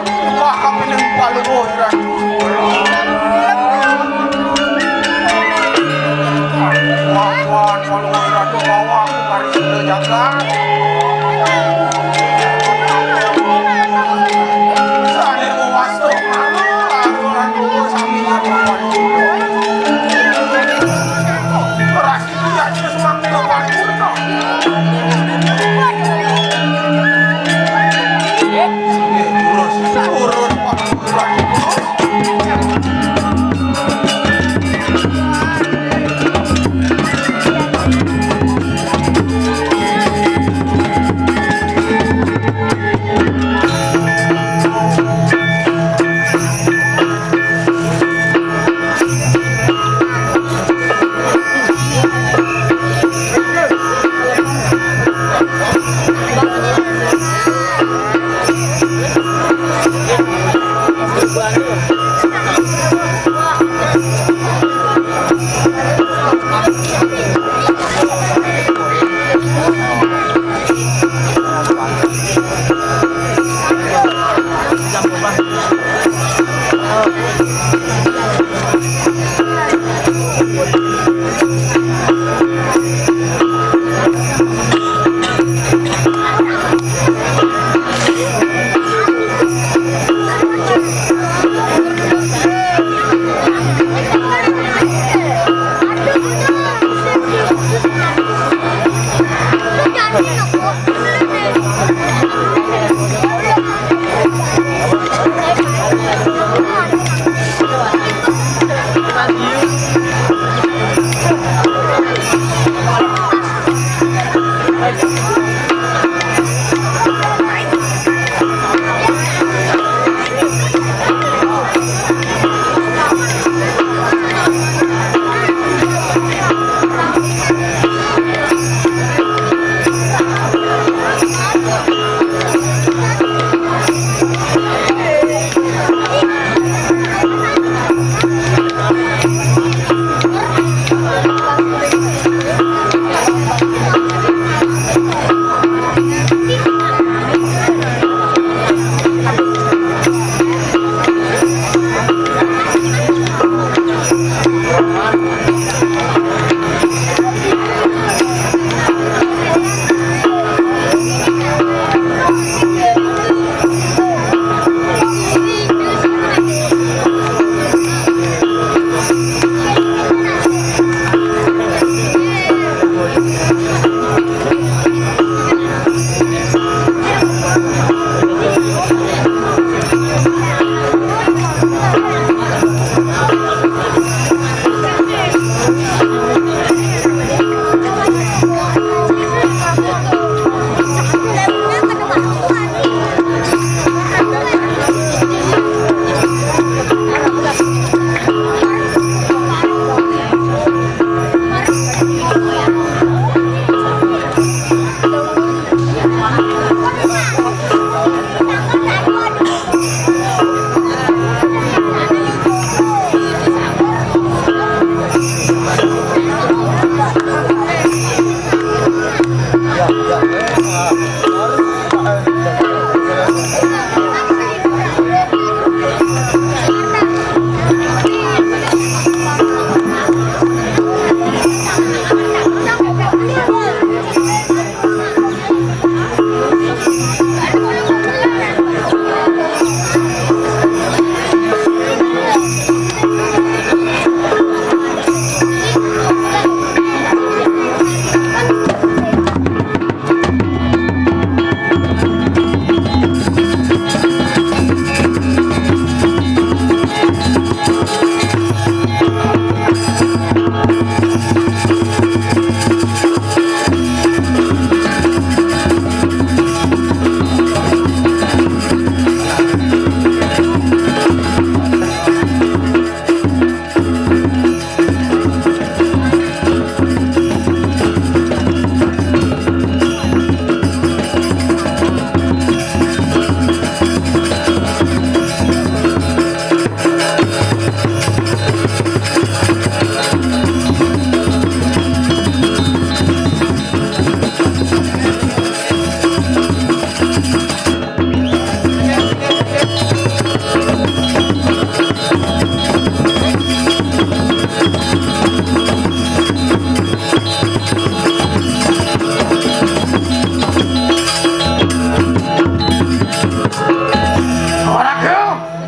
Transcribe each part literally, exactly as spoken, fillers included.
Wah, kapining Palungguh Ratu. Wah, wah, Palungguh Ratu, bawang, mari sudah jagat. Sane wasta, anu, anu, anu, sami. Beras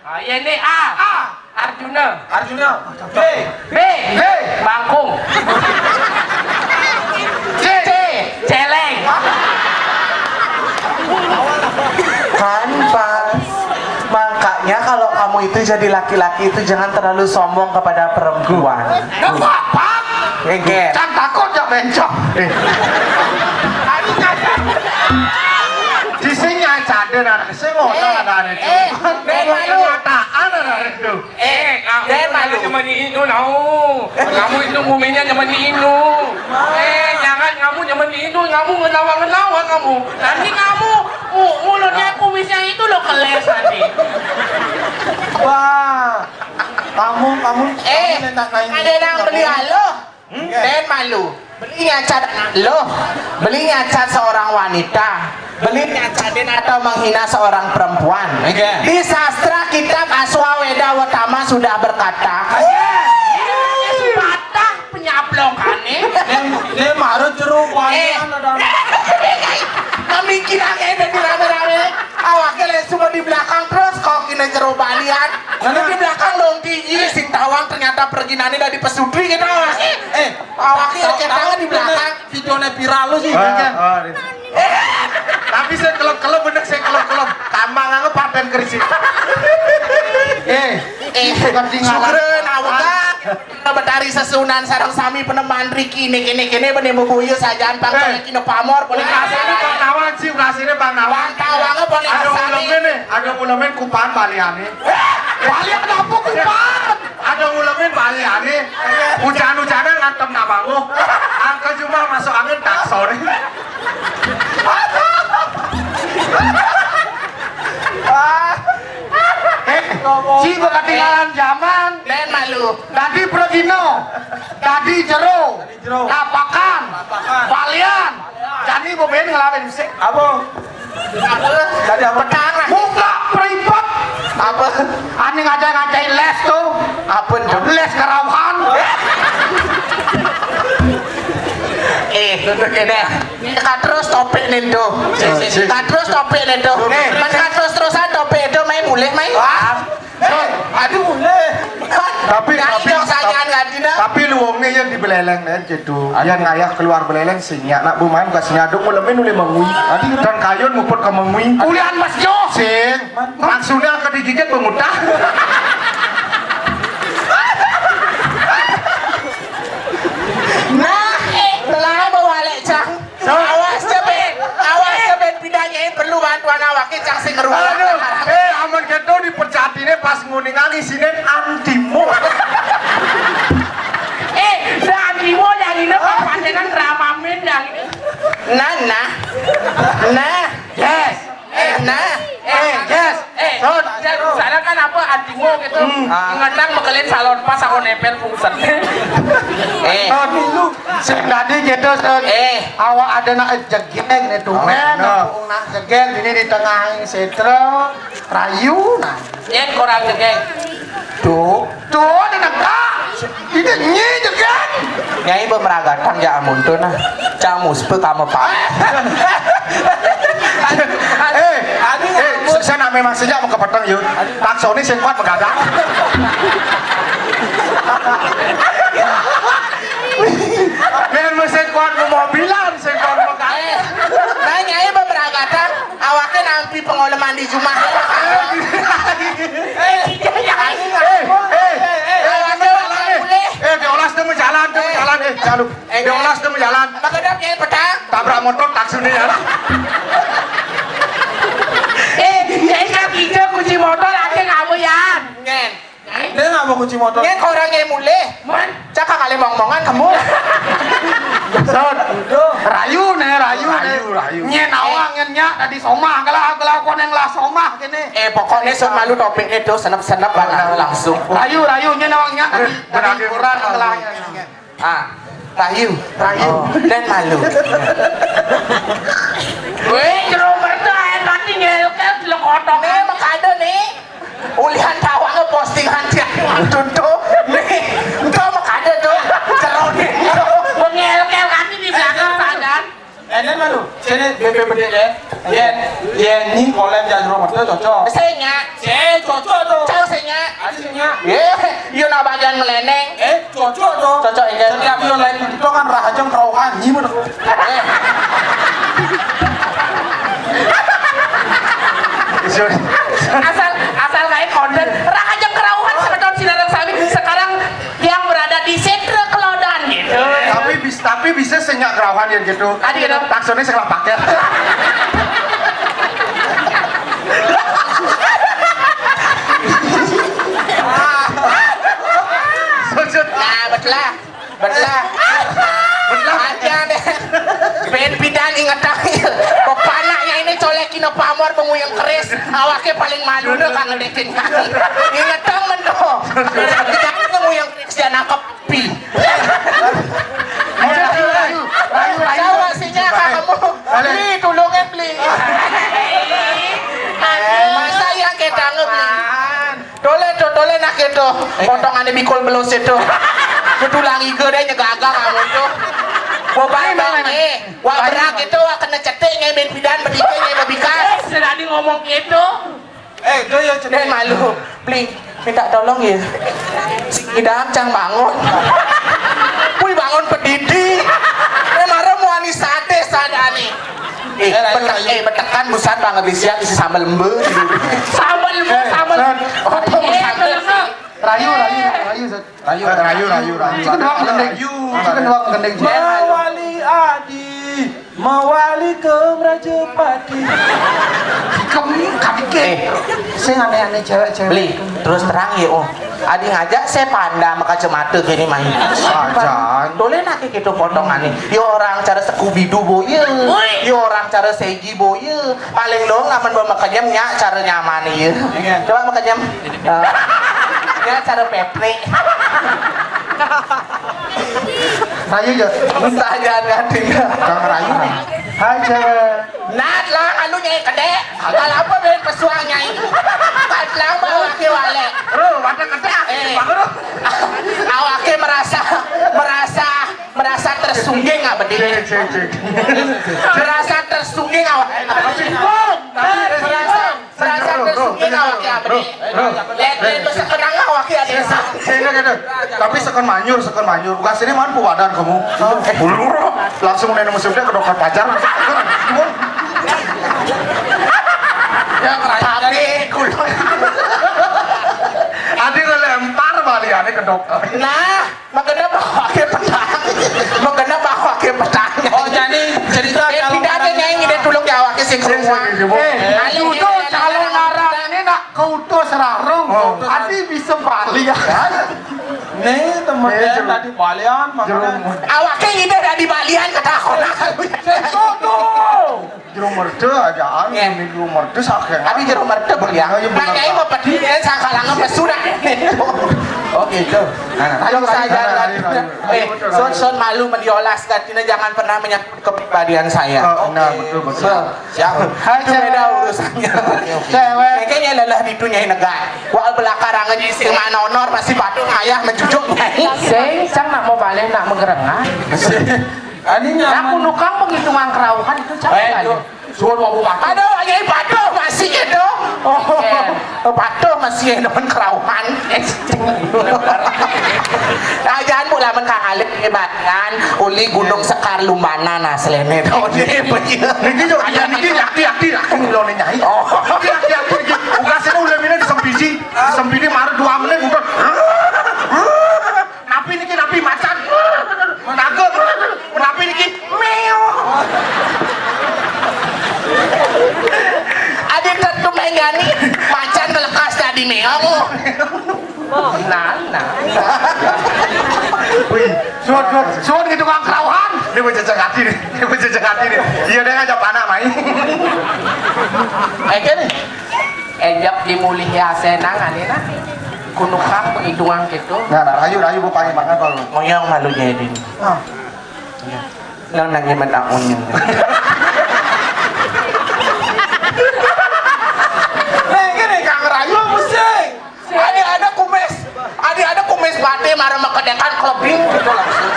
Ah, ya ini A. A. Arjuna. Arjuna. B. B. B. Bangkung. C. C. Celeng. Kan pas. Makanya kalau kamu itu jadi laki-laki itu jangan terlalu sombong kepada perempuan. Nggak apa-apa. Nggak. Kan takut ya bencong. Eh. Di sini aja ada, nah. Sing ngono, eh, ada, ada. Eh, ben malu. Kenyataan ada itu. Eh, kamu itu nyaman di Indo, tahu. Kamu itu buminya nyaman di Indo. Eh, jangan kamu nyaman di Indo, kamu ngenawa-ngenawa kamu. Nanti kamu, mu-, mulutnya kumisnya itu lo keles nanti. Wah, kamu, kamu, eh, kamu nentang kain ada yang beli halo. Hmm? Ben malu. Beli nyacat lo. Beli nyacat seorang wanita. Beli nyacatin atau menghina seorang perempuan. Oke. Di sastra kitab Aswaweda Watama sudah berkata, patah penyaplokane. Dia, dia marah jeruk, eh, balian ada. Memikirkan ini rame-rame. Awake langsung di belakang terus kok kena jeruk balian. Nanti di belakang dong tinggi, sing tawang ternyata perginane dari pesutri gitu, Mas. Eh, awake tahu, tahu di belakang. Videonya viral lu sih, ah, kan? Ah, iya. Tapi saya kelem-kelem bener, saya kelem-kelem. Tambang aku paten kerisi. Eh, eh, bukan tinggalan. Sugren, awak. Betari sesunan sareng sami peneman riki, kene kene bene bebuyu sajaan pang, eh, kene pamor boleh. Kasine Bang Nawan sih, kasine Bang Nawan. Bang Tawang boleh. Ada kasane. Ulemin nih, ada ulemin kupang baliane. Balian apa kupang? Ada ulemin baliane. Hujan-hujanan ngantem nak bangun. Angka cuma masuk angin tak sore. Eh, si ketinggalan zaman. Nen malu. Tadi protino, tadi jero, jero. Lapakan, lapakan. Balian. Jani boben ngelawan musik. Apa? Apa? Tadi apa? Petang. Buka privat. Apa? Ane ngajak-ngajakin les tuh. Apa tuh? Les karawahan. Eh, duduk ini. Ini terus topik nih tuh. Terus topik nih tuh. Oke. Terus terusan topik itu main mulih main. Wah. Aduh, le. Tapi, tapi, tapi lu wong nih yang di Beleleng, nih, gitu. Yang ngayah keluar Beleleng, sing nyak nak buman, gak sing aduk, mulai nuli mengui. Dan kayun muput ke mengui. Kulian Mas Jo. Sing. Maksudnya ke digigit pengutah. Nah, eh, telah bawa lek cang. Awas cepet, awas cepet, bidang nyai perlu bantuan awake cang sing ngeruak. Aduh, eh, amun gitu dipercatine pas nguningan isine antimo. Eh, dah antimo yang ini pas patenan dramamin yang ini. Nah, nah. Nah. Yes. Eh, nah. Eh, yes. Eh, Son. Sana kan apa antimo gitu. Hmm. Ngetang mekelin salon pas aku nempel pungset. Eh. Son, sing tadi gitu, Son. Eh. Awak ada nak jegeng nih tuh. Oh, men, nah. Nak jegeng ini di tengah setra rayu nah. Yen kurang jegeng. Tuh, tuh ada nak. Ini nyi jegeng. Nyai bemeragatang ya amun tuh nah. Cang muspe kama pak. Eh, eh, saya nak memang sejak mau kepeteng yuk. Taksoni sing kuat begadang. Men mesin kuat mobilan, sing kuat begadang. Nah, nyai beberapa awake nampi pengoleman di jumah. Eh, eh, eh, eh, eh, diolas demi jalan, demi jalan, eh, jalan. Eh, diolas demi jalan. Apa kedap nyai petang? Tabrak motor taksine ya. Eh, nyai kan kita kunci motor aja kamu ya. Ngen. Dia ngapa kunci motor? Nyen orang yang mulih. Mon. Cakak kali mong-mongan kamu. Son. Rayu nih, rayu nih. Rayu, rayu. Nyen awang, nyen nyak tadi somah, kalau, kalau koneng lah somah kene. Eh, pokoknya Son malu topiknya tuh senep-senep banget langsung. Rayu, rayu, nyen awang nyak tadi, tadi kurang lah. Ah, rayu. Rayu. Oh, dan malu. Weh, jero merta ae mati ngelkel jelek otong. Nih, makada nih. Ulihan tawang postingan tiap waktu tuh. Nih, engkau makada tuh. Jero nih. Mengelkel kaki di belakang sadar. Enen malu. Sini B P B D ya. Yen, yen ni kolem jajro merta cocok. Senya. Eh, cocok tuh. Cang senya. Ada senya. Eh, yo nak bagian ngeleneng. Eh, cocok tuh. Cocok, enggak? Setiap yo lain itu kan rahajeng kerauhan, nyi mun. Eh. Asal, asal kayak konten rahajeng kerauhan semeton sinareng sami. Sekarang yang berada di sentra kelodan gitu. Tapi bis-, tapi bisa senya kerauhan ya gitu. Tadi gitu. Taksone sekolah pakai. Sujud. Nah, betul lah. Betul lah. Betul lah. Aja deh. Ben pidan inget akhir. Pepanaknya ini colek kino pamor penguyang keris. Awaknya paling malu deh kan ngedekin. Inget dong mendo. Pidan penguyang keris dia nangkep pi. Ayo, ayo, ayo, ayo. Jawa sinya kamu. Balik. Beli, tulungin beli. Gitu, potongané bikul belus itu. Betulang iga deh nyegagah kamu tuh. Bapak bang, eh, wah berak itu, wah kena cetik nyai ben pidan, bedike nyai bebikas. Eh, sedadi ngomong gitu. Eh, itu ya cetik. Deh malu, beli minta tolong ya. Si Idam cang bangun. Wih bangun pedidi. Eh, marah mau ani sate sadani. Eh, betek, eh, betekan busan bang habis siang isi sambal embe. Sambal embe, sambal. Set. Oh, sambal. Rayu, rayu, rayu, Set. Rayu, rayu, rayu, rayu. Cik doang gendeng. Rayu. Cik doang gendeng. Mawali adi, mawali ke Rajapati. Kamu kabike. Eh, sing aneh-aneh cewek-cewek. Beli, terus terang ya, oh. Adi ngajak saya panda sama kacamata gini main. Sajan. Toleh nak gitu potongan nih. Yo orang cara Scooby Doo boye. Yo orang cara Segi boye. Paling dong lamun bawa makenyem nyak cara nyaman ya. Coba makenyem. Ya cara Pepri. Rayu ya. Sajan ngading. Kang Rayu. Hai cewek. Nat lah anu nyai kedek. Kalau apa ben pesuang nyai. Kadang bawa ke walek. Bro, wadah kedek. Eh. Bang Bro. Awake merasa, merasa, merasa tersungging apa dia? Cek, cek, cek. Merasa tersungging awake. Merasa Perasaan tersungging awake abdi. Lek, lek, sekenang awake abdi. Sehingga gitu. Tapi sekon manyur, sekon manyur. Bukan sini man puwadan kamu. Eh, langsung nene musim dia ke dokter pajar. Ya, tapi kulo. Adi ngelempar baliannya ke dokter. Nah, Magenep awake pedang. Magenep awake pedang. Oh, jadi cerita eh, calon tidak ada nyai ngide tulung ya awake sing keruan. Eh, ayo udah calon arang ini nak keutuh serarung. Oh. Adi bisa balian. Nih, temen eh, dia tadi balian, makanya. Awake ngide dari balian ketakonan. Sing tuh. Jero merda ajaan, ini jero merda saking. Tapi jero merda, Bang, ya. Oh, iya, bener. Nang nyai mau peduli, ya, sangkalangan pesurak. Oh, gitu. Nah, ayo, ayo, saja. Ayo, ayo, ayo. Eh, son, son malu mendiolas, katanya jangan pernah menyangkut kepribadian saya. Oh, nah, betul, betul. So, siap. Hai, itu beda urusannya. Cewek. Kayaknya lelah di dunia negara. Wah, belakarangan sing mana honor pasti patuh ayah mencucuk, Nyai. Sing, cang nak mau balik, nak menggerengah. Ani nyaman. Aku nukang begitu ngangkerauhan itu capek. Eh, aja. Suwun mau patuh. Aduh, aja patuh masih itu. Oh, iya. Patuh masih demen kerauhan. Eh, aja bu lamun Kang Alif ngebatkan uli Gunung Sekar Lumbanan asline. Oh, ini bener. Niki yo, aja niki yakti, yakti, yakti lo nyai. Oh. Yakti, yakti, yakti. Ugasnya udah mina disempiji. Disempiji marah dua menit, udah. Napi niki, napi macan? Naga? Napi niki? Meo. Adi tentu menggani macan melekas tadi meong. Nah, nah. Wih, suwun, suwun, suwun gitu kang kerauhan. Ini mau jajak hati nih. Ini mau jajak hati nih. Iya deh ngajak anak main. Ayo nih. Enjak dimulih ya senang aneh nah. Kunukang penghitungan gitu. Nah, nah, rayu, rayu, bu, panggil makan kalau. Moyang malunya ini. Ah. Iya. Nang nanya man akun yang. Nah, ini kang rayu musik. Ada, ada kumis. Ada, ada kumis batik marah makedekan kelebing gitu langsung.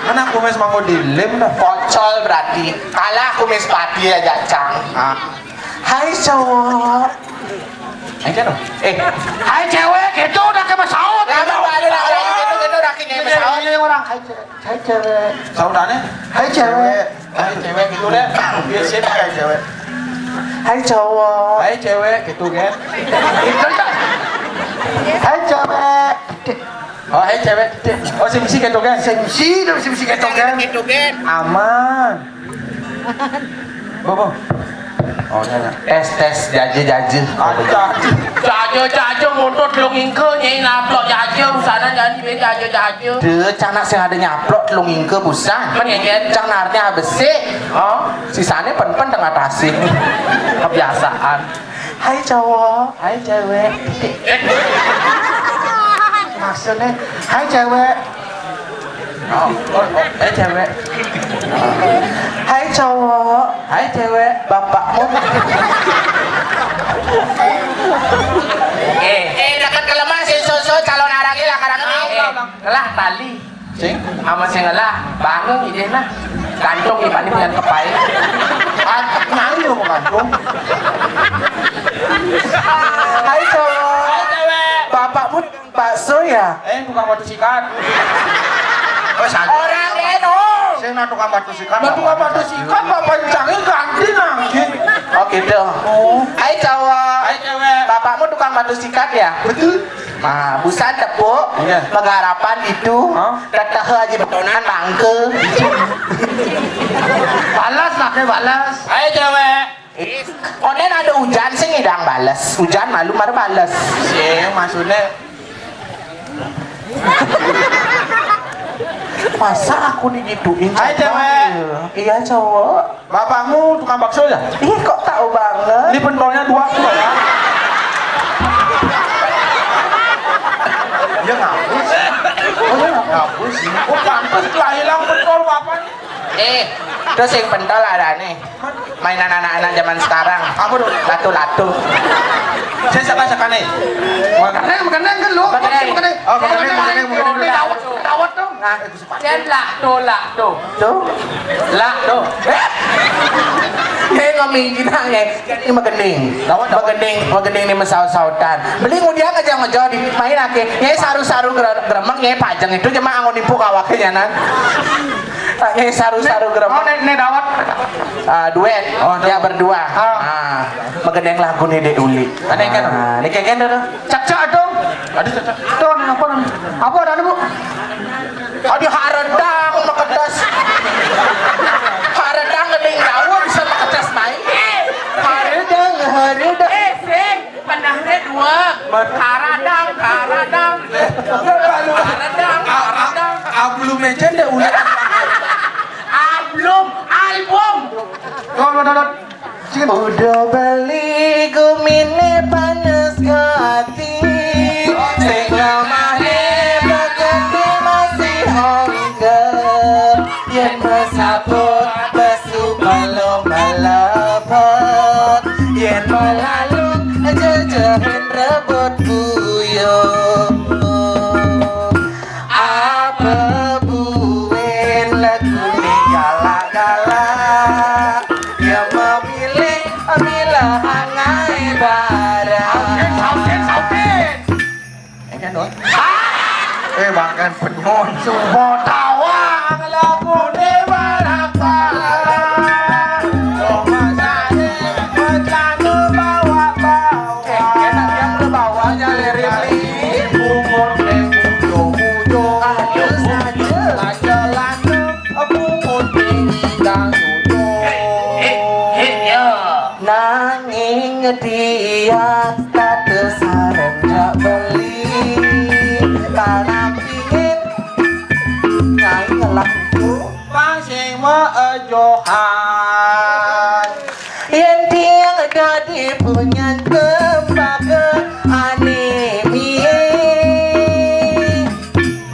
Mana kumis manggo dilim dah. Pocol berarti. Kalah kumis batik aja, Cang. Ah. Hai cowok. Aja dong. Eh, hai cewek, itu udah kayak pesawat. Lah, baru ada lah, orang gitu, gitu, udah kayak pesawat. Iya, orang, hai cewek. Hai cewek. Sautannya? Hai cewek. Hai cewek gitu deh. Biar sih. Hai cewek. Hai cowok. Hai cewek gitu kan. Hai cewek. Oh, hai cewek. Oh, sing bisi gitu kan. Sing bisi, dong, sing bisi gitu kan. Gitu kan. Aman. Bobo. Oh, iya, iya. Tes, tes, jaje, jaje. Aja. Jaje, jaje, motor telung ingke, nyai naplok jaje, usana jadi be jaje, jaje. Deh, cang nak sing ada nyaplok telung ingke busan. Kan ya, Jen? Cang narnya habis sih. Oh? Sisanya pen-pen tengah tasik. Kebiasaan. Hai cowok, hai cewek. Maksudnya, hai cewek. Oh, oh, oh, eh cewek. Hai cowok, hai cewek, bapakmu. Eh, eh, dapat kelemah sih, sosok. Ngelah tali. Sing? Ama sing ngelah, bangun ide nah. Gantung di paling yang kepai. Ah, nyari lo mau gantung. Hai cowok. Hai cewek. Bapakmu bakso ya? Eh, tukang batu sikat. Oh, salah. Orang Deno. Sing nah tukang batu sikat. Lah, tukang batu sikat, bapak cangnya ganti lagi. Oh gitu. Oh. Hai cowok. Hai cewek. Bapakmu tukang batu sikat ya? Betul. Nah, busan tepuk, iya, pengharapan itu, hah? Teteh Haji Betonan mangke. Balas lah, ke balas. Hai cewek. Ih, konen ada hujan sih ngidang balas. Hujan malu mar balas. Sih, maksudnya. Masa aku digituin? Hai, cowok? Cewek. Iya, cowok. Bapakmu tukang bakso ya? Ih, kok tahu banget? Ini pentolnya dua tuh, ya. Dia ngapus. Oh, dia ngapus. Ngapus. Oh, pantas lah hilang pentol bapaknya. Eh, terus yang pentol ada nih. Mainan anak-anak zaman sekarang. Apa tuh? Latu-latu. Saya suka-suka nih. Makannya, makannya kan lu. Makannya. Makannya. Oh, makannya, makannya, makannya. Dawet, dawet dong. Nah. Yen lak to, lak to. Tuh. Lak to. Eh? Yen ngomong gini, yen. Ini magending. Dawet, dawet. Magending, magending ini mesaut-sautan. Beli ngudiang aja ngejo di main ake. Yen saru-saru gere-, geremeng, yen pajeng itu cuma angon impuk awaknya, nan. Yen saru-saru geremeng. Oh, ne, ne dawet. Ah, duet. Oh, ya, dawet. Berdua. Ah. Ah, magending lagu nih, Dek Uli. Ada yang kan? Ah, ini kayak gini tuh. Cak-cak dong. Aduh, cak-cak. Tuh, nih, apa nih? Apa ada, Bu? Aduh, haredang, makedas. Haredang, gede, jauh bisa makedas main. Haredang, haredang. Eh, sing, penahnya dua. Haredang, haredang. Haredang, haredang. Ah, belum meja ndak udah. Ah, belum, album. Tuh, tuh, tuh, tuh. Udah beli gumine panas hati, sing lemahne bekene masih ongke. Yen besaput besu belum melepet, yen melalung jejehin rebut buyung. Apa buin lagu ni galak-galak? Dia memilih, milah angai barang. Sautin, sautin, sautin. Eh, kan, Don? Eh, bahkan penyuh. Semua tawang lagu ni barapa. Cuma saya bercanda bawa-bawa. Eh, enak yang udah bawa aja lirik ni. Pungut ni bujung-bujung. Aduh, saja. Aja lanjut. Aku pun tinggal duduk. Hit, hit, ya. Nanging dia kata sareng jak beli. Tanam pingin ngai ngelang tu. Pasing meejohan. Yen tiang dadi punyan tembaka anemie.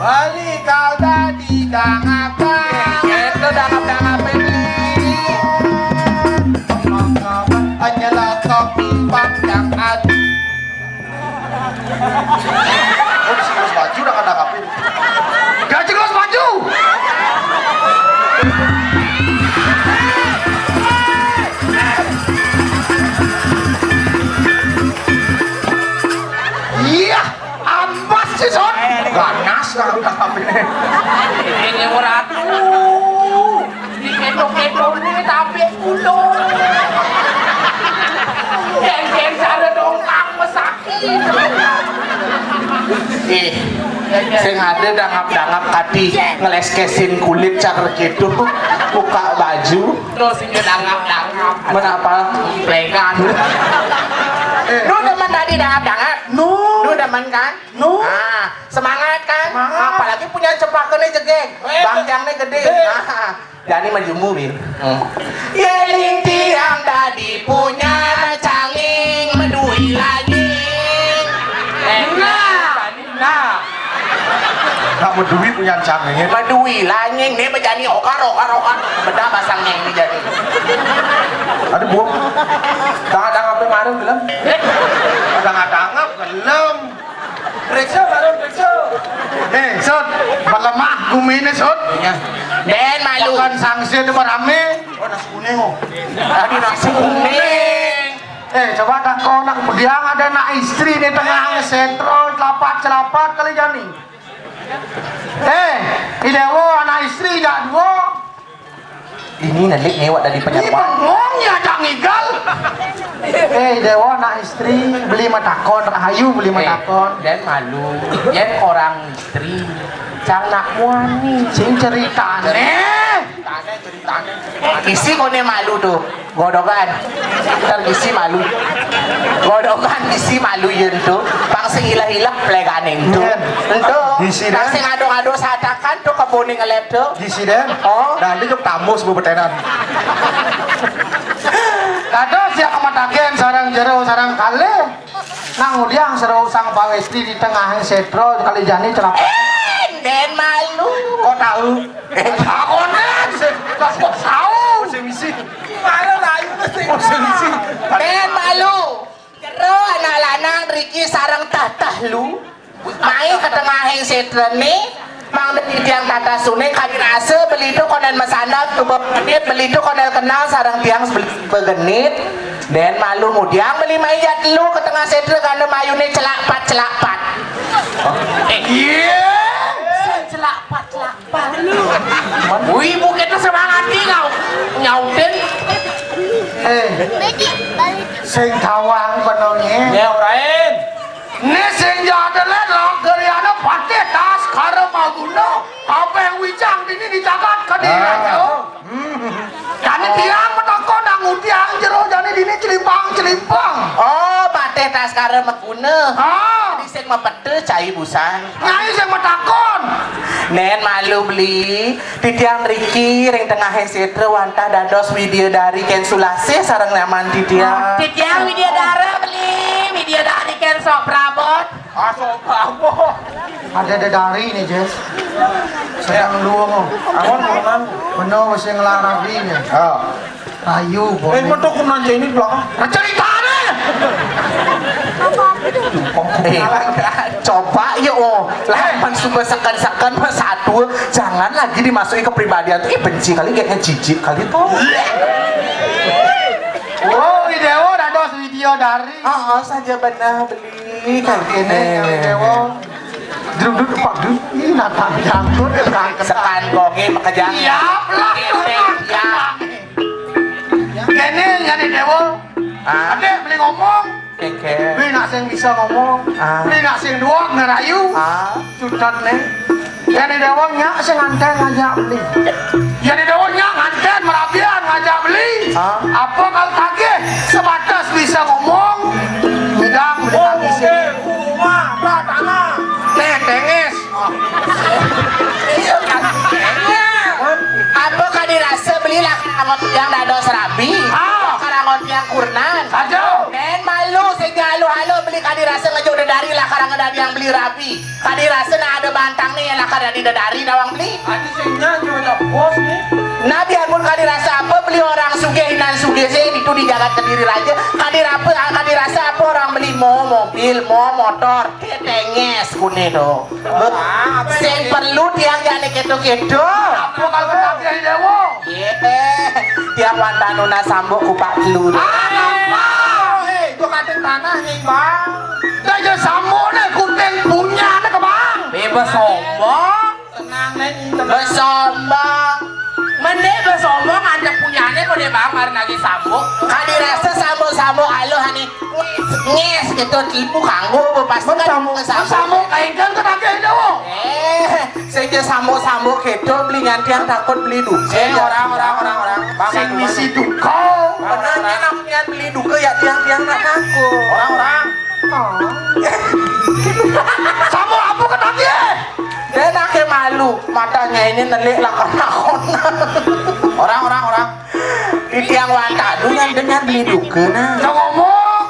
Bali kau dadi dangap-dangap. Itu dangap-dangap ini. Mengapa nyelakap panjang hati? Oh, serius baju udah kena kapin. Gaji los baju. Iya, ambas sih, Son. Ganas kalau udah kapin. Ini ora tuh. Diketok-ketok ini tapi kulo. Yang, yang cara dongkang mesaki. Ih, sing ada dangap-dangap tadi ngeleskesin kulit cakar gitu, buka baju. Lo sing dangap-dangap. Menapa? Plekan. Eh. Lu demen tadi dangap-dangap? Nu. Lu demen kan? Nu. Ah, semangat kan? Semangat. Apalagi punya cempaka nih jegeg. Eh, bangkangnya gede. Eh. Ah. Jani mah jumbu, Bin. Hmm. Yening tiang dadi punya canging medui lanying. Eh, nah, nah. Nak medui punya canging. Medui lanying, nih bejani okar, okar, okar. Bedah basangnya ini jadi. Ada buah. Tangga-tangga apa kemarin belum? Eh. Tangga-tangga belum. Periksa, baru periksa. Eh, Sud, melemah guminé, Sud. Iya. Dén malu. Bukan sangsi itu berame. Oh, nasi kuning, oh. Aduh, nasi kuning. Eh, coba takon nak pediang ada anak istri di tengah setro, celapat-celapat kali jani. Eh, idewo anak istri jak dua. Ini nelik ngewak dari penyapa. Ini bengong ya, Cang Igal. Eh, idewo anak istri, beli matakon, rahayu beli matakon. Dén malu. Yén orang istri, cang nak muani. Sing ceritané. Ceritané, ceritané. Isi koné malu tuh. Godokan. Ntar isi malu. Godokan isi malu yén tuh. Pang sing ilah-ilah pleganing tuh. Yén. Entu. Isi dah. Pang sing ado-ado satakan tuh keboné ngelep tuh. Isi dén. Oh. Nanti ke tamus bu betenan. Kado siap amat agen sarang jero sarang kalih. Nang udiang seru sang pawestri di tengah setro kali jani celaka. Eh, dén malu. Kok tahu? Eh, takonan sih. Kok tahu? Sing misi. Malu layu sing. Oh, sing misi. Dén malu. Jero anak lanang riki sareng tatah lu. Mai ka tengahing setrané, mangda titiang tatah suné kadi rasa beli tu konen masandal tu begenit, beli tu konen kenal sareng tiang beli begenit. Dén malu ngudiang beli mai jat lu ka tengah setra ganda mayuné celak pat celak pat. Eh, iya. Celak pat celak pat. Wih, bukit tu semangat nih kau nyautin. Eh, sing tawang benongé. Ya, orain. Né sing jadé lé lagariana Patih Taskara Maguna, apa yang wijang dini di jagat Kediri. Ah. Raja. Hmm. Jani tiang metoko nang udiang jero jani dini celimpang-celimpang. Oh, Patih Taskara Maguna. Ah. Dadi sing mepete cai busan. Nyai sing metakon. Nén malu beli. Titiang mriki ring tengahing setra wantah dados widyadari kén sulasih sareng nyaman titiang. Titiang widyadara beli, widyadari kén sok prabot. Ah, sok prabot. Ada dedari nih, Jess. Sedang luwung. Amun, amun. Bener mesti ngelarang ini. Ah. Ayo, eh, boleh. Metu ku nang ini belakang. Nah, ceritane. Eh, coba ya, oh. Lah, eh, pan suka seken-seken, mas satu, jangan lagi dimasuki kepribadian tuh. Ih, benci kali, kayaknya jijik kali tuh. Oh, Idewo dados widyadari. Heeh, saja benar beli. Nah, ini yang Idewo. Duduk, duduk, Pak, duduk. Ih, natang jangkut, ya, Kang. Sekan konge makejang. Siap lah. Kene, ya. Kene, nyane Dewa. Ah. Adek, beli ngomong. Keke. Beli nak sing bisa ngomong. Ah. Beli nak sing duwag ngerayu. Ah. Cutet, ne. Nyane Dewa nyak sing nganten ngajak beli. Nyane Dewa nyak nganten merabian ngajak beli. Ah. Apa kalau tagih sebatas bisa ngomong? Ngidang beli. Oh, tagih sini. Oke, rumah, tanah. Teh, tenges. Iya, kan? Apa kadi rasa beli lah karangon tiang dados rabi? Ah. Karangon tiang kurnan. Aduh. Nén malu sing alu-alu beli kadi rasa ngejuk dedari lah karangon dadi yang beli rabi. Kadi rasa nak ada bantang nih lah kada dadi dedari nawang beli. Adi sing nyanyi ada bos nih. Nah, biarpun kadi rasa apa beli orang sugih inan sugih sih itu di jagat Kediri Raja. Kadi apa, kadi rasa apa orang beli mo mobil, mo motor, ketenges kune do. Sing perlu tiang jane keto-keto. Apa kalau kena tiang Dewa? Iya. Tiang wantah nunas sambuk kupak telu. Ah, apa? Eh, itu kating tanah nih, Bang. Dah je sambuk nih, kuting punya nih, Bang. Bebas sombong. Tenang, Neng. Besombong. Mending besombong, ada punyane kok dia, Bang, mari lagi sambuk. Kadi rasa sambuk-sambuk aluh ani. Nges gitu, tipu kanggo, pasti kan sambuk. Sambuk kain kan kena kain jauh. Eh, sing sambuk-sambuk gitu, beli nyantian takut beli duka. Eh, orang, orang, orang, orang. Sing misi duka. Bener, nyen beli duka ya tiang-tiang nak takut. Orang-orang. Oh. Sambuk apa kena dia? Dia nak malu, matanya ini nelik lah kena. Orang, orang, orang. Di tiang wantah tu yang dengan beli duka nah. Yang ngomong.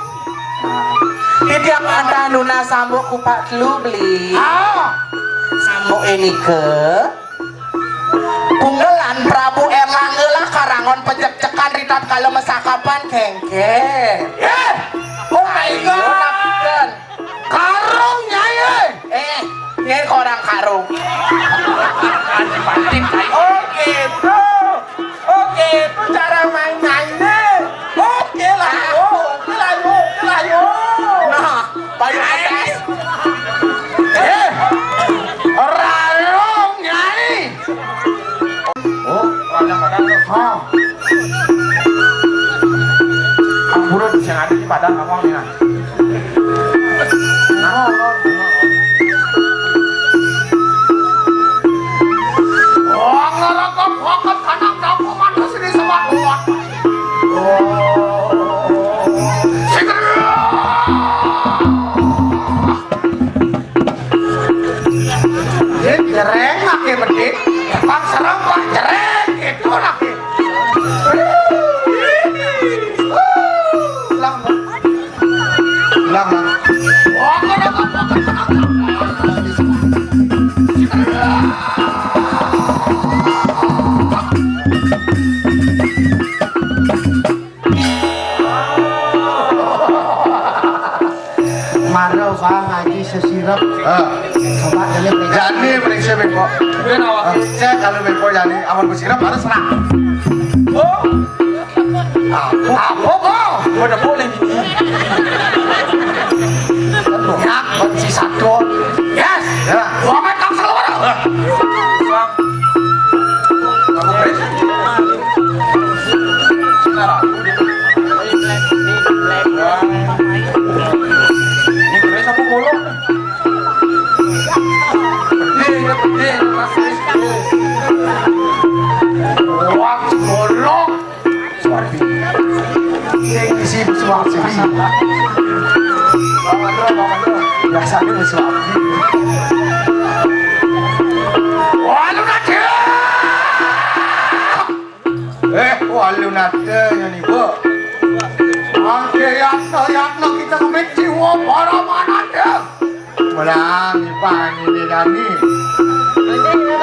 Di tiang wantah nunas sambuk kupak telu beli. Ah. Sambuk ini ke Punggelan Prabu Erlangga lah karangon pecek-cekan ritat kala mesakapan kengke. Eh, oh my God. Karung, Nyai. Eh, Nyai kok Rung. Anjing pancing, tai. Oke, bro. Oke, itu cara main-mainnya. Oke lah, yo. Oke lah, yo. Oke lah, yo. Nah, paling atas. Eh, rarung, Nyai. Oh, padang-padang tuh. Oh. Ampura sing ada di padang apa nih, nah? Nah, oh, ngerokok-rokok anak kampung mana sini sama gua? Oh. Sing Yen jereng ake medhit, pang serem pang jereng, itu lagi. Lang, lang, lang. Mara, Bang, ngaji sesirep. Ah. Coba jane periksa. Jani periksa bengkok. Cek kalau bengkok jani amun bersirep harus serang. Oh. Apa, apa, Bang? Udah boleh. Yak, benci satu. Yes. Ya. Gua main kamu selalu. Bang. Aku beres. Ini keris apa golok? Gede, ya, gede, Mas. Wah, golok. Suwardi. Sing isi suwardi. Biasanya wis suwardi. Walu nada. Eh, walu nada yang ibu. Mangke yatno yatno kita kemit jiwa para manada. Menang ipan ini dani.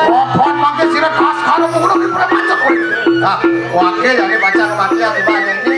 Opan mangke sira khas karo mengurung di peremajak kuwi. Nah, wakil dari pacar kematian ipan ini.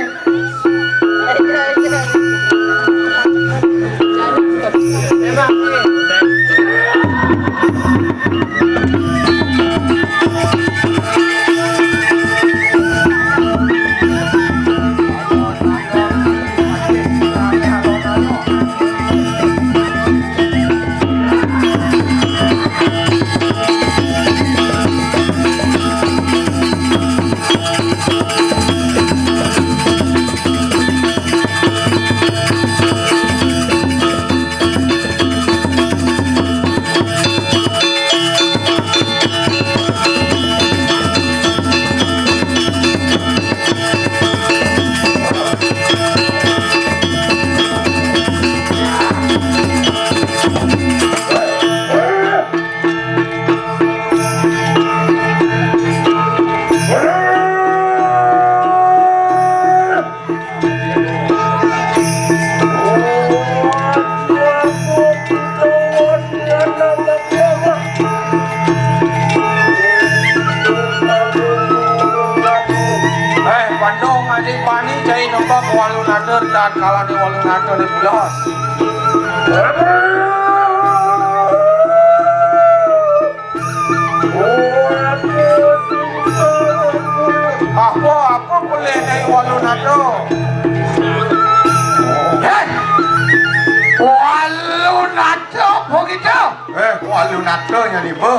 Eh, Pandung, Adik Pani, cai nembak walu nader dan kalane walu nader di pulau. Apa, apa boleh naik walu nado? Hei! Walu nado begitu? Eh, walu nado yang ibu.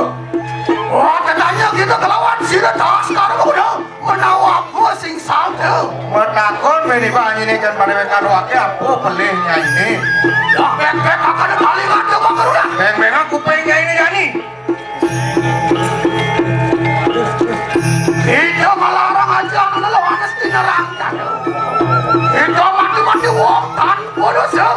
Wah, katanya kita kelawan sira tas karo kuda menawa aku sing saldo. Menakon meni banyine kan pada karo ake apa pelihnya ini. Lah, bek-bek akan kali ngadep aku udah. Beng-beng aku pengen ini yani. Itu melarang aja, aku lawan mesti nerang. Itu mati-mati wong tanpa dosa.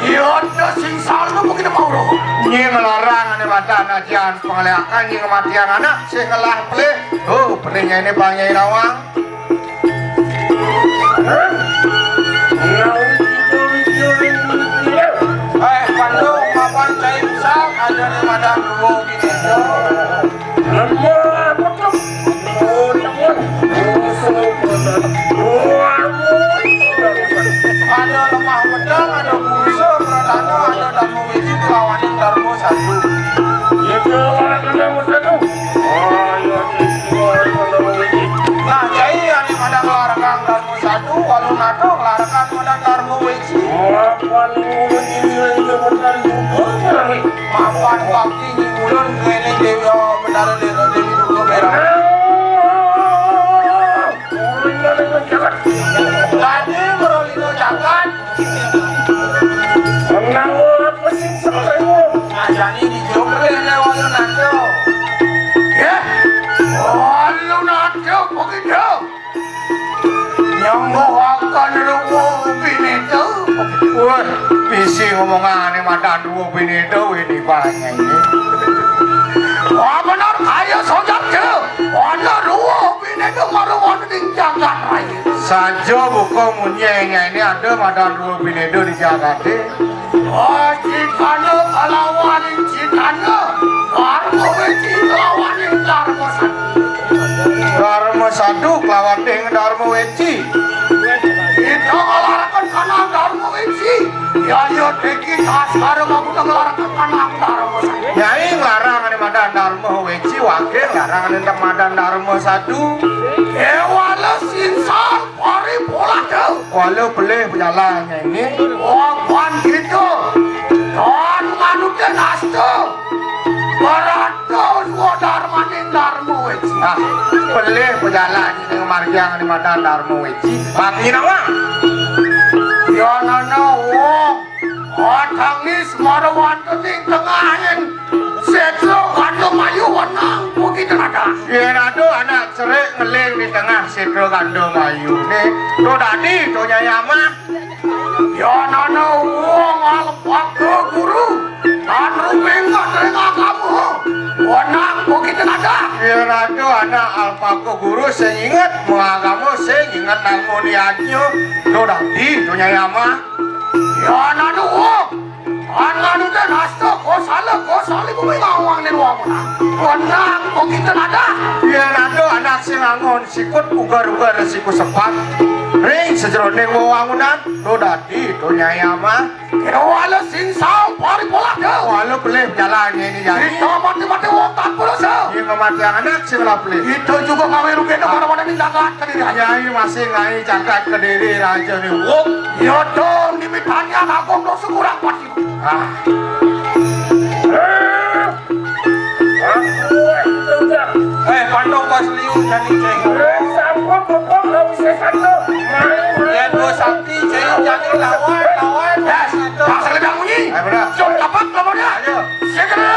Iya, ada sing salah mungkin mau roh. Nyi ngelarang ane mata anak jan pengeleakan nyi ngematian anak sing ngelah pelih. Oh, pelihnya ini Bang Nyai Nawang. Eh, Pandu, mapan cai besar, ada di madan dua gitu. Lemah, betul. Oh, lemah. Ada lemah pedang, ada busa, pradana, ada dharma wiji, lawaning dharma satu. Iki ulun kene Dewi, oh, Betara Dewi, Dewi Durga Merah. Tadi merolino jagat. Menang apa sing selesai? Ajani dijumpai oleh Walu Nado. Ya, Walu Nado begitu. Nyanggo akan ruwo bineda. Wah, bisi ngomongane madan ruwo bineda ini banyak ini. Wah, bener kaya sojar ke. Ana ruwo bineda maru wonten ing jagat raya. Saja buka munyi ini ada madan ruwo bineda di jagate. Oh, citana kalawan citana. Darma weci kalawan darma sadu. Darma sadu kelawan ding darma weci. Kita ngelarakan kana darma weci. Ya, ya, deki tas karo kamu ngelarakan kana darma sadu. Nyai nglarang ane madan darma weci, wage nglarang ane madan darma sadu. Kewala sinsal paripolah. Kuala pelih pejalan ini. Wapan kita. Tan nganutin asta. Barato dua darmaning darma weci. Ah, pelih pejalan ini margiang di madan darma weci. Bagi nawang. Yanana wong. Atangis mara wonten ing tengahing setra kandung ayu wenang pugi tenaga. Yen ada anak cerik ngeling di tengah setra kandung ayune, to dadi to nyayama. Yanana wong alpaka guru, tan rumengkot ring agama, wenang pugi tenaga. Yen ada anak alpaka guru sing inget mengagama, sing inget nang muni ajna, to dadi to nyayama. Yanana wong Anganute nasta kosala kosali kuwi ngawang ning wong. Wenang kok kinten ada. Yen ada anak sing angon sikut ugar-ugar siku sepat ring sejeroning wewangunan, to dadi to nyai amah. Kira wala sing saung paripolah, ya. Wala pelih jalan ini, ya. Kita mati-mati wong tak puluh, ya. Ini mati anak sing lapli. Kita juga ngawe rugi, no, mana-mana ning jagat kediri aja. Ya, ini masih ngai jagat kediri raja nih. Wong. Ya, dong, dimitanya ngakom dosa kurang pati. Ah. Eh, pandong pas liu jani ceng. Eh, sampun pupuk nggak bisa satu. Mari, mari. Ya, dua sakti ceng jani lawan, lawan. Yes. Pasal dia bunyi. Eh, benar. Jom dapat lawannya. Ayo. Segera.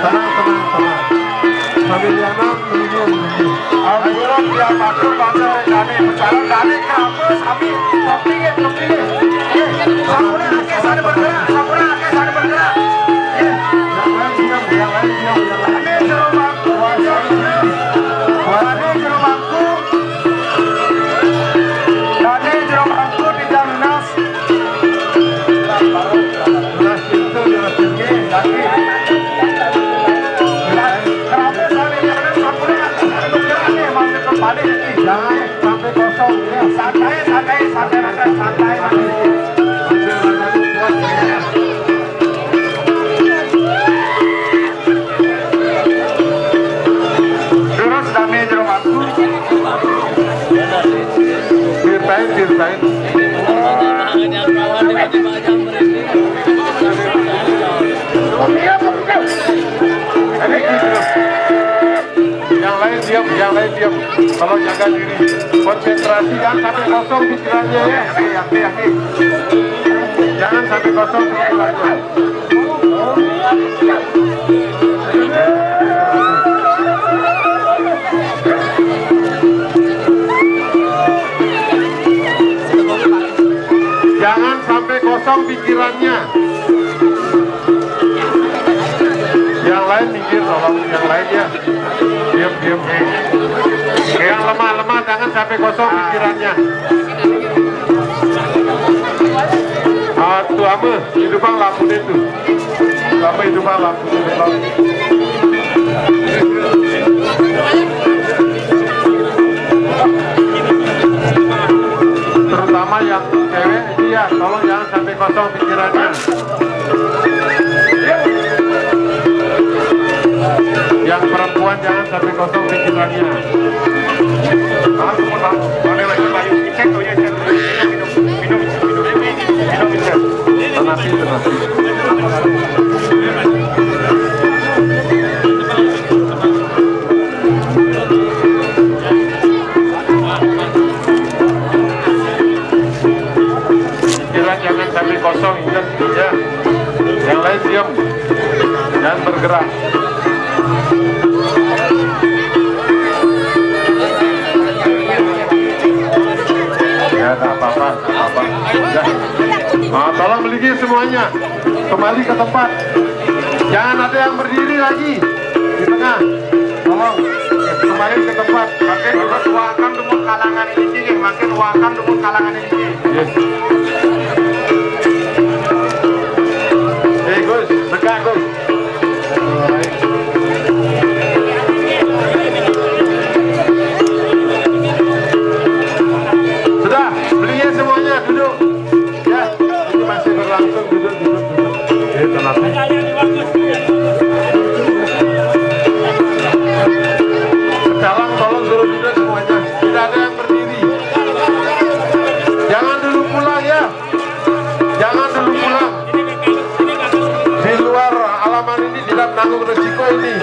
Tenang, tenang, tenang. Sambil dianam, menunggu, menunggu. Ampura, tiap waktu baca dari kami. Bicara dari kenapa, sami, tapi ya, tapi ya. Sampun akeh sane bergerak, sampun akeh sane bergerak. Yang lain diam, yang lain diam, yang lain. Dane jero mangku, dane jero mangku. Dane jero mangku tidak lunas. Lunas itu, lunas itu, lagi. Kenapa sane dianam sampun akeh sane bergerak, maksud kembali lagi. Jangan sampai kosong, ya. Santai, santai, santai, santai, santai. Terus dame jero mangku. Ceritain, ceritain. Yang lain diam, yang lain diam. Tolong jaga diri. Konsentrasi, jangan sampai kosong pikirannya, ya. Yakin, yakin, yakin. Jangan sampai kosong pikirannya. Jangan sampai kosong pikirannya. Yang lain minggir, tolong. Yang lain, ya. Diam, diam. Yang lemah-lemah jangan sampai kosong pikirannya. Ah, tuh, ame, hidupang lampu itu. Ame, hidupang lampu itu. Terutama yang cewek, iya, tolong jangan sampai kosong pikirannya. Jangan sampai kosong pikirannya. Tahan, semua tahan. Mana lagi, Bayu? Cek tuh, ya, cek tuh. Minum, minum, minum, minum, minum, minum. Tenang, tenang. Pikiran jangan sampai kosong, ingat, ya. Yang lain diam. Jangan bergerak. Ya, nggak apa-apa, nggak apa-apa. Ya. Ah, tolong beli semuanya. Kembali ke tempat. Jangan ada yang berdiri lagi di tengah. Tolong, kembali ke tempat. Makin wakang dumun kalangan ini, makin wakang dumun kalangan ini. Yes. Eh, Gus, tegak, Gus. Sudah, belinya semuanya, duduk. Ya, ini masih berlangsung, duduk, duduk, duduk. Ini tenang. Sekarang tolong suruh duduk semuanya. Tidak ada yang berdiri. Jangan dulu pulang, ya. Jangan dulu pulang. Di luar alaman ini tidak menanggung resiko ini.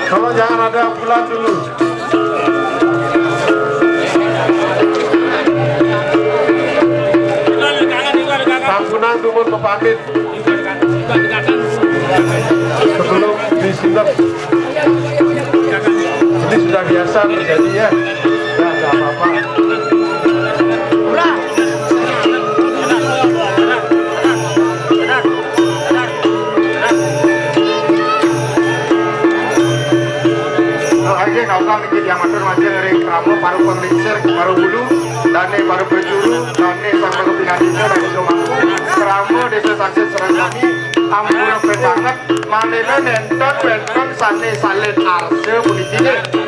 Tolong jangan ada yang pulang dulu. Sampunang dumun pepamit. Sebelum disunat. Ini sudah biasa terjadi, ya. Ya, nggak apa-apa. Oke, nggak usah mikir yang matur, masih ring krama para penglingsir, para hulu, dane para prajuru, dane para pinandika, dane jomangku, krama Desa Sangsir sareng sami, ampura petanget, manira nenten wenten sane salin arsa puniki.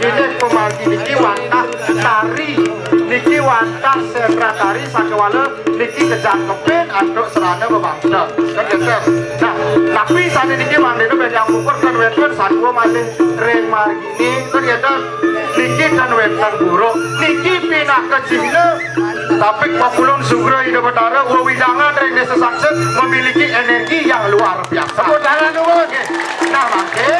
Inggih pamargi niki wantah tari, niki wantah sendratari sakewala niki kejangkepin antuk serana bebangsa. Kan gitu. Nah, tapi sane niki manira benjang pupur kan wenten satua malih ring margine, kan gitu. Niki tan wenten buruk. Niki pinaka cihna. Tapi Pakulun Sugra Ida Betara, wewidangan ring Desa Sangsir memiliki energi yang luar biasa. Tepuk tangan dulu. Oke. Nah, mangke,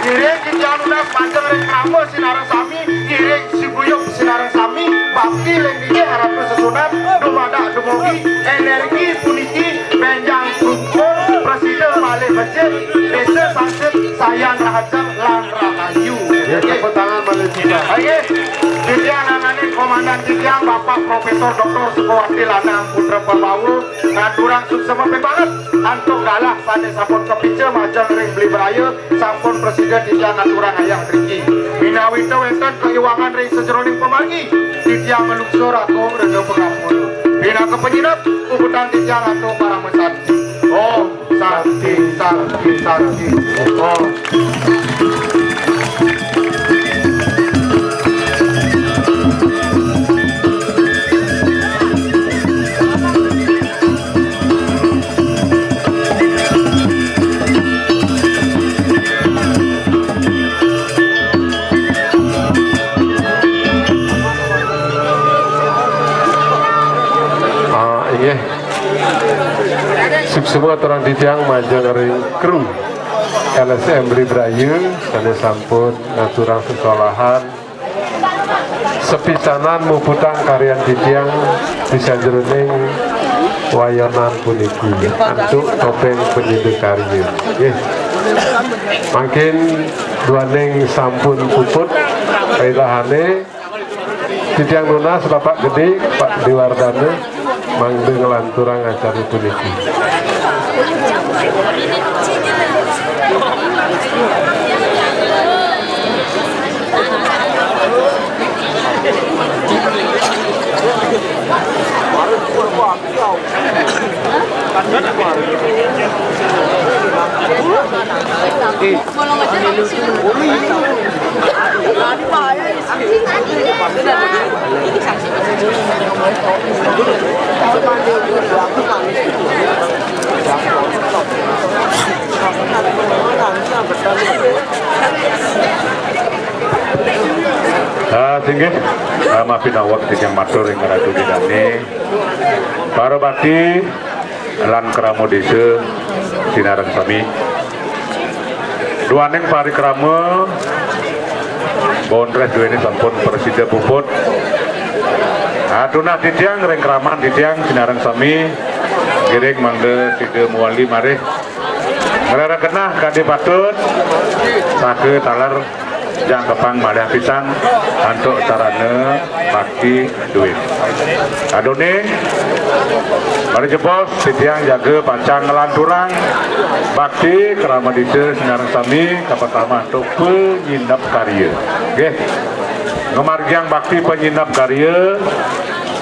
ngiring kita nunas majeng ring krama sinareng sami, ngiring sibuyung sinareng sami, bakti ring inggih ratu sesuunan, dumadak dumugi, energi puniki benjang tungkul, prasida malih becik, Desa Sangsir sayan rahajeng lan rahayu. Ya, tepuk tangan malih kita. Nggih. Titiang nangganin komandan titiang, Bapak Profesor Doktor Sukawati Lanang Putra Prabawa, ngaturang suksema banget antuk galah sane sampun kapica majeng ring Beli Braya, sampun prasida titiang ngaturang ayah driki. Minawita wenten kaiwangan ring sajeroning pamargi, titiang malungsuh agung rena pangampura. Pinaka panyineb, puputang titiang antuk parama santi. Om Santi, santi, santi. Om. Ah, inggih. Suksema aturang titiang majeng ring kru L S M Beli Braya sane sampun ngaturang sesolahan sepisanan muputang karyan titiang di sajeroning wayonan puniki antuk topeng panyindu karya. Nggih. Mangkin duaning sampun puput kailahane, titiang nunas Bapak Gede, Pak Dewardana, mangda nglanturang acara puniki. Ah, singgih, ah, mapinaweg titiang matur ring Ratu Ida Dané. Para bakti lan krama désa sinareng sami. Duaning parikrama, Bontreh duéné sampun prasida puput. Atunah titiang ring kraman titiang sinareng sami, ngiring mangda sida mawali malih ngrerekenah kadi patut, saha taler jangkepang malih pisan antuk sarana bakti duit. Aduné, mari jebos, titiang jaga pacang nglanturang bakti krama désa sinareng sami, kapertama antuk panyineb karya. Nggih. Ngamargiang bakti panyineb karya,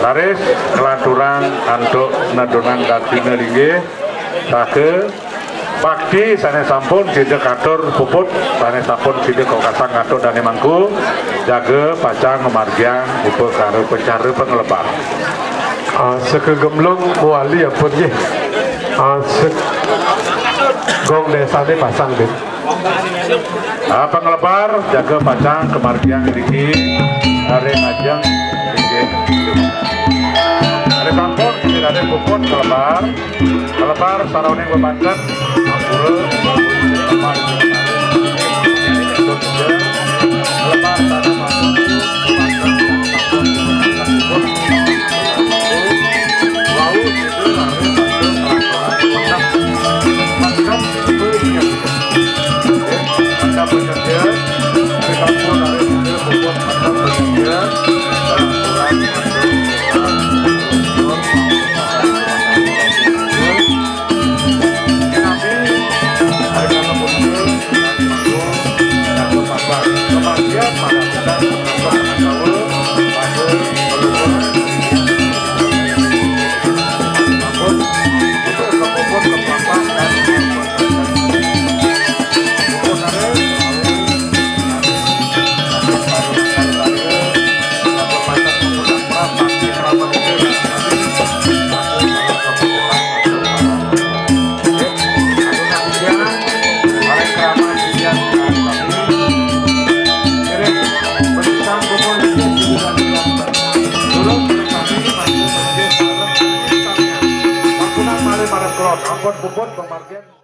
raris nglanturang antuk nedunang dasina linggih, saha bakti sané sampun sida katur puput, sané sampun sida kawekasang ngatur dané mangku, jaga pacang ngamargiang upakara pacara panglebar. Ah, sakagemlung mawali ampun nggih. Ah, se-, gong désané pasang, Din. Ah, panglebar, jaga pacang kamargiang ngriki, ring ajeng inggih. Ari sampun, sira dadi puput kalebar. Kalebar saraoning bebanten, ampura, kalebar, kalebar, Ampun puput, Bang Margen.